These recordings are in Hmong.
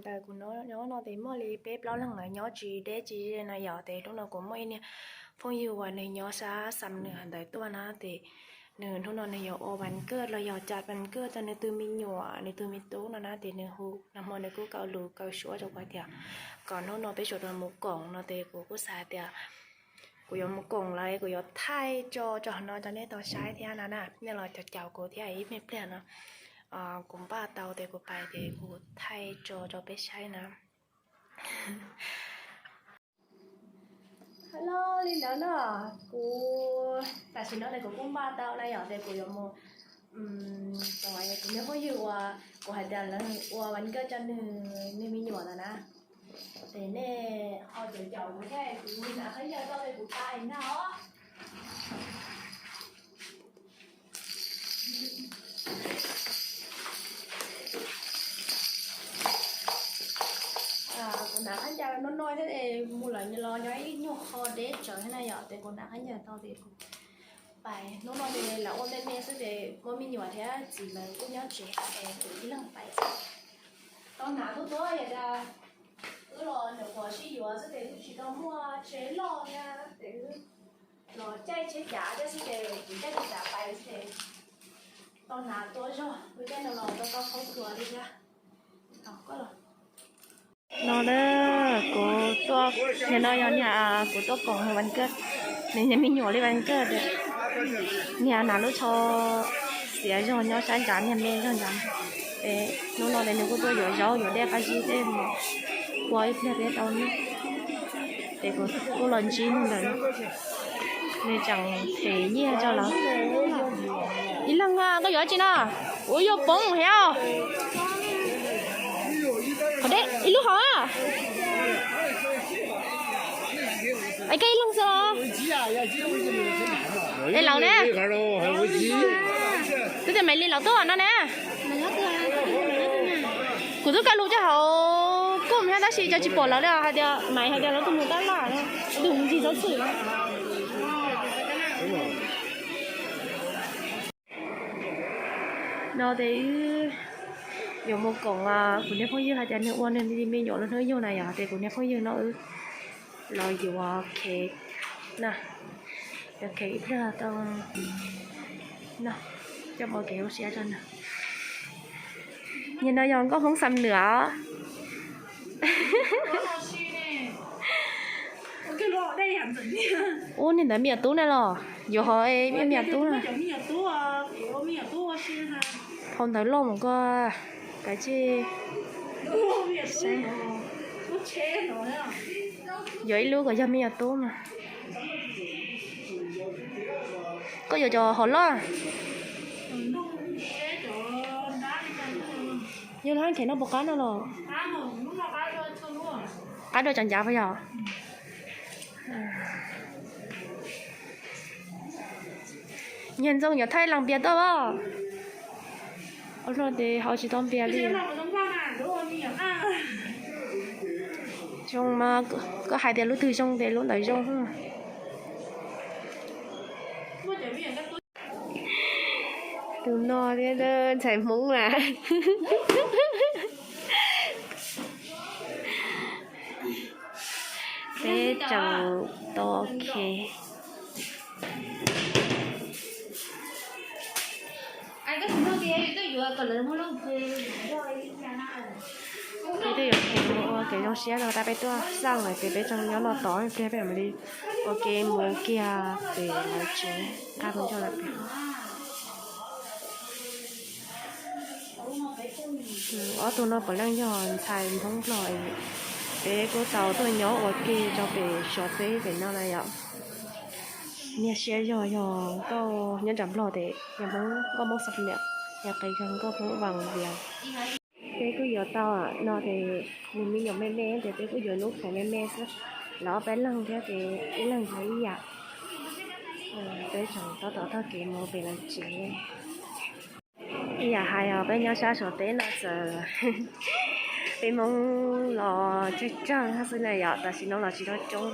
Ntawm kuv nyob no ces muaj li peb plaub leeg lawv nyob tsis deb tsis ze na yom. Ces hnub no kuv muaj ib niag phooj ywg uas nws nyob sab Xam Nuas ntawd tuaj na, ces nws hnub no nws yuav ua vas nkaj los yog cas vas nkaj rau nws tus me nyuam nws tus me tub no na. Ces nws hu nag hmo nws kuj kaw lus kaw suab rau kuv tias kom hnub no peb sawv daws mus koom no, ces kuv kuj xav tias kuv yuav mus koom lawm, kuv yuav thaij tso rau hauv no rau nej tau saib thiab no na. Nej los caum caum kuv thiab, ib me pliag no kuv npaj tau ces kuv pais ces kuv thaij tso rau peb saib na. Hello, li ntawd no, kuv tam sim no ces kuv kuj npaj tau na yom, ces kuv yuav mus, kuv niag phooj ywg uas kuv hais tias lawv ua vas nkaj rau nws, nws me nyuam ntawd na. Ces nej ho caum caum kuv thiab, kuv hnav khaub ncaws tau ces kuv pais na os. Kuv hnav khaub ncaws no no thiab es mus lawm los nyob ib nyuag qho deb tsawv thiab na yom, ces kuv hnav khaub ncaws tau ces kuv pais. Hnub no ces lam ua me me xwb ces muaj me nyuam thiab txiv lawv kuj nyob tsev es kuv ib leeg pais. Tau hnav tuaj tuaj yom, wb los nyuam qhuav sib yuav xwb ces wb tsis tau muaj tsheb loj thiab ces wb los caij tsheb cav thiab xwb ces kuv caij tsheb cav pais xwb ces tau hnav tuaj zog, wb caij no los tau tau khaub thuas li thiab. No na, kuv tuaj, niag no yog niag kuv tuaj koom vas nkaj, nws niag me nyuam li vas nkaj tias, niag hnav lub tsho xiav zog nyob sab nrad, niag me zog nrad. Es hnub no ces nws kuj tuaj yuav zaub yuav dej qab zib tej mus ua ib pliag peb tau noj. Ces kuv kuj los ntsib nws ntawm no, nws tseem them nyiaj rau lawv. Ib leeg koj yuav dab tsi no? Ua yuav poob thiab. Qhov deb ib lub hauv. Es koj ib leeg xwb los? Es lawv ne? Twb tias Maiv Lis lawv tuaj no ne. Kuv twb kaw lus rau hauv koj thiab tab sis cas tsis pom lawv li, hais tias Maiv hais tias lawv tuaj mus tab laj, tus mus ncig txhob txwm. No ces wb yuav mus koom, kuv niag phooj ywg hais tias nws ua nws me nyuam lub hnub yug na yom, ces kuv niag phooj ywg no wb los yuav khev na, yuav khev ib pliag tau no, coj mus kev zoo siab rau nws. Niag no yog nkauj Hmoob Xam Nuas. Ub, niag ntawd me nyuam tub na los? Yuav hov me nyuam tub na. Phau ntawv loj mus koj kav tsij saib. Yuav ib lub kom yog me nyuam tub mas. Koj yuav cov hov loj? Yog lawv khev no puas qab no los? Qab dua cov ncav puas yog? Nyiag ntxooj yuav thaij las npias tuaj as. Ua luaj ces ho tsis tau npias li. Zoo mas koj hais tias lub twg zoo ces lub ntawd zoo. Tus no thiab ntxhais Hmoob na. Peb tseem tos khev. Peb twb yuav khev mus ua kev zoo siab no tab peb tuaj xaj lawm ces peb tseem nyob no tos ib pliag peb mam li ua ke mus kiag pem lawv tsev, nqa mus rau lawv pem. Ob tug no puav leej yog ntxhais Hmoob Nplog, peb kuj tau tuaj nyob ua ke rau pem Suav teb pem no na yom. Niag siab zog yog nkauj nyob nram Nplog tes yog Hmoob, nkauj Hmoob Xam Nuas, yog qes zog nkauj Hmoob Vas Vias. Peb kuj yuav tau no ces nws me nyuam me me ces peb kuj yuav lub khev me me xwb. Lawv ob peb leeg thiab ces ib leeg yuav ib yam. Peb tseem tab tom taug kev mus pem lawv tsev. Ib yam hais os, peb nyob sab Suav teb no txawm Peb Hmoob los tsawg tsawg xwb na yom, tam sim no los tsis tau coob,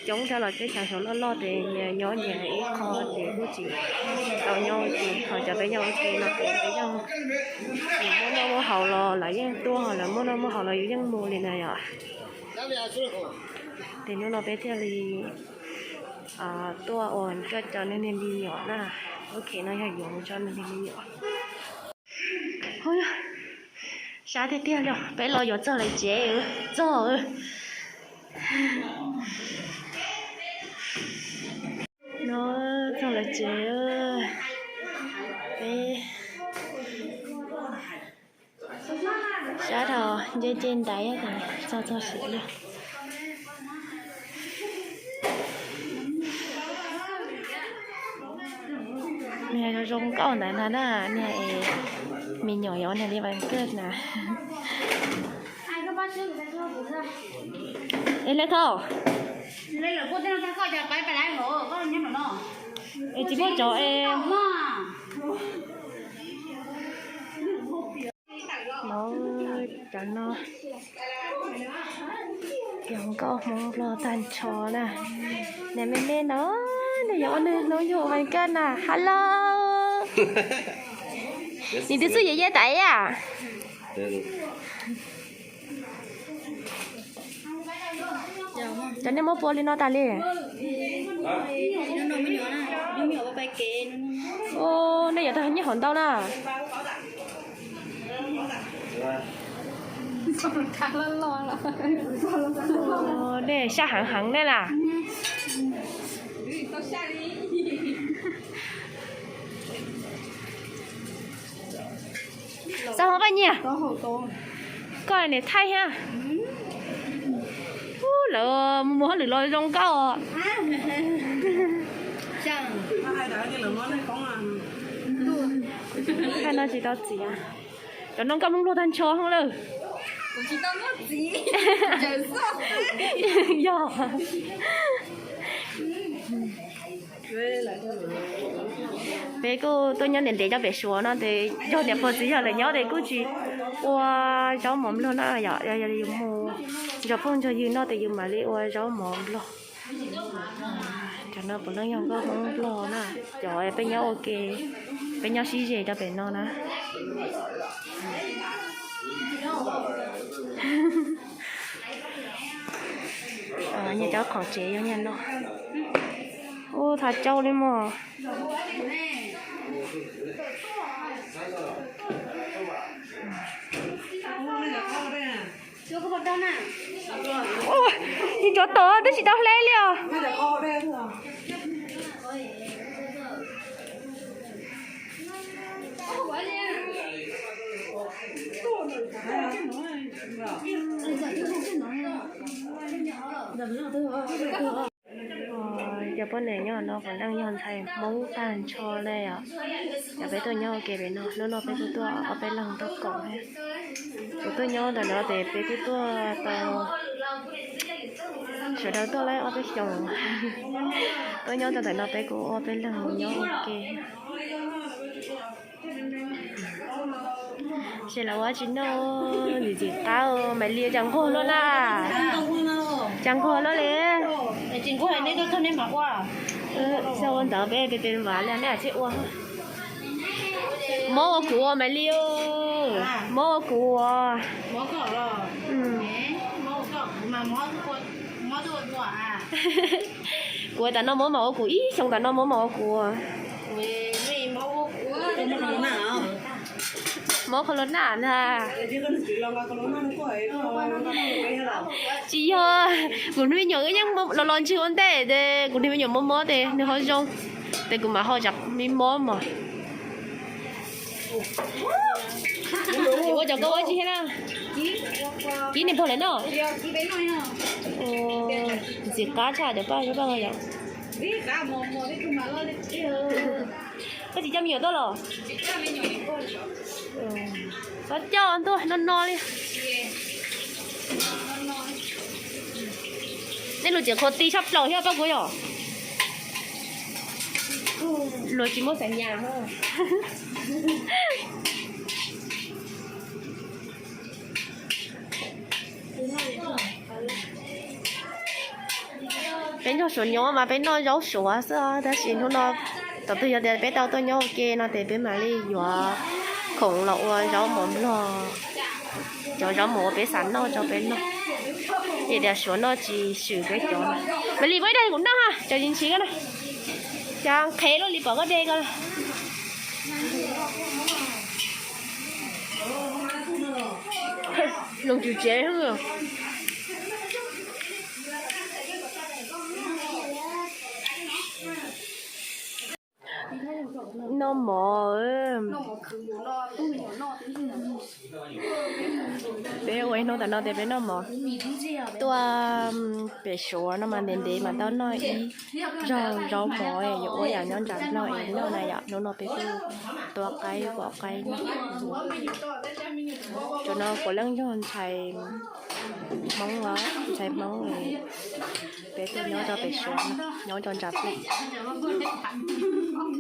coob rau los teb chaws saum loj loj ces nyias nyob nyias ib qho ces kuj tsis tau nyob ua ke. Ho cov peb nyob ua ke no ces peb yeej, yus muaj noj muaj haus los lawv yeej tuaj, ho lawv muaj noj muaj haus los yus yeej mus li na yom. Ces hnub no peb thiaj li tuaj ua coj cov neeg me nyuam na. Lub khev no yog yuav mus coj neeg me nyuam. Sab tiag tiag li, peb los yuav txog lawv tsev, txog no txog lawv tsev. Peb sab dhau nce nce ntaiv txog txog siav li. Niag zoo nkauj ntawd no na, niag es me nyuam yuav niag li vas kawj na. Es le thau, es tsis muaj cov es. No, cov no, cov nkauj Hmoob Nplog tag nrho na. Niag me me no, nws yuav ua nws hnub yug vas kawj na. Hello. Nws twb txuj yej yej tas ib yam. Cov nej muab pua li no tas li. Nej yuav tau nyiaj hov ntau na. Nej sab heev heev nej las. Xav hov paj nyiaj. Koj niam thaij thiab. Lawv mus mus hauj lwm los zoo nkauj os. Thaij no tsis tau txiv. Cov no nkauj Hmoob Nplog tag nrho hoob lawm. Yog. Peb kuj tuaj nyob ntev ntev cov pem Suav no ces yog tias pog txiv yawg lawv nyob ces kuj tsis ua zaub mov Nplog no yom, yog yus mus nrog phooj nrog ywg noj ces yus mam li ua zaub mov Nplog. Cov no puav leej yog nkauj Hmoob Nplog na, cov peb nyob ua ke, peb nyob sib ze cov pem no na. Nyias cov khoom tsev yog nyias no. Ub, thaj caub li mog. Ub, nws cov tom twb tsis tau hle li os. Cov poj niam nyob no puav leej yog ntxhais Hmoob tag nrho li os. Cov peb tuaj nyob ua ke pem no, hnub no peb kuj tuaj ob peb leeg tuaj koom thiab. Kuv tuaj nyob ntawm no ces peb twb tuaj tau, sawv daws tuaj lawm ob peb xyoos. Tuaj nyob tau ntawm no peb kuj ob peb leeg nyob ua ke. Ces lawv ua tsis noj, ntxim qab. Maiv Lis cas nquag luaj na, cas nquag luaj li. Xyov ua ntawd peb peb peb vav li nej tsij ua. Mob ua kuv Maiv Lis, mob ua kuv. Kuv tas no mob mas ua kuv, ib xyoo tas no mob mas ua kuv. Mob qhov los naj ntag. Tsis yog, kuv niag me nyuam wb yeej los los ntswg ua ntej ces kuv niag me nyuam mob mob ces nws ho zoo, ces kuv mam ho tsam me mob mog. Ua cov koj ua tsis thiab na? Kib niag pog lawv noj. Ntxim qab tshaj cov paj paj yom. Koj tsis coj me nyuam tuaj los? Koj coj ntuj no no li. Nej lub tsev qhuav ti tshaj plaws thiab pab kuv yom. Luag tsis muaj xav nyas. Peb nrog Suav nyob mas peb noj zaub Suav xwb os, tab sis hnub no thaum twg yog tias peb tau tuaj nyob ua ke no ces peb mam li yuav khoom los ua zaub mov Nplog. Cov zaub mov uas peb xav noj rau peb noj, ces tias Suav noj tsis swm peb cov. Mas li muab ib daim kuv noj ha, cov ntsis ntshis ko na. Cov qhev luaj li pom koj de ko. Noo tswv tsev. Noj mov. Peb ua ib hnub tas no tias peb noj mov. Tuaj pem Suav no mas ntev ntev mas tau noj ib zaug zaub mov, yuav ua yam nyob nram Nplog es noj na yom. Hnub no peb tuaj tua qaib pom qaib noj. Cov no puav leej yog ntxhais Hmoob, ntxhais Hmoob, peb tuaj nyob rau pem Suav, nyob rau nram Nplog.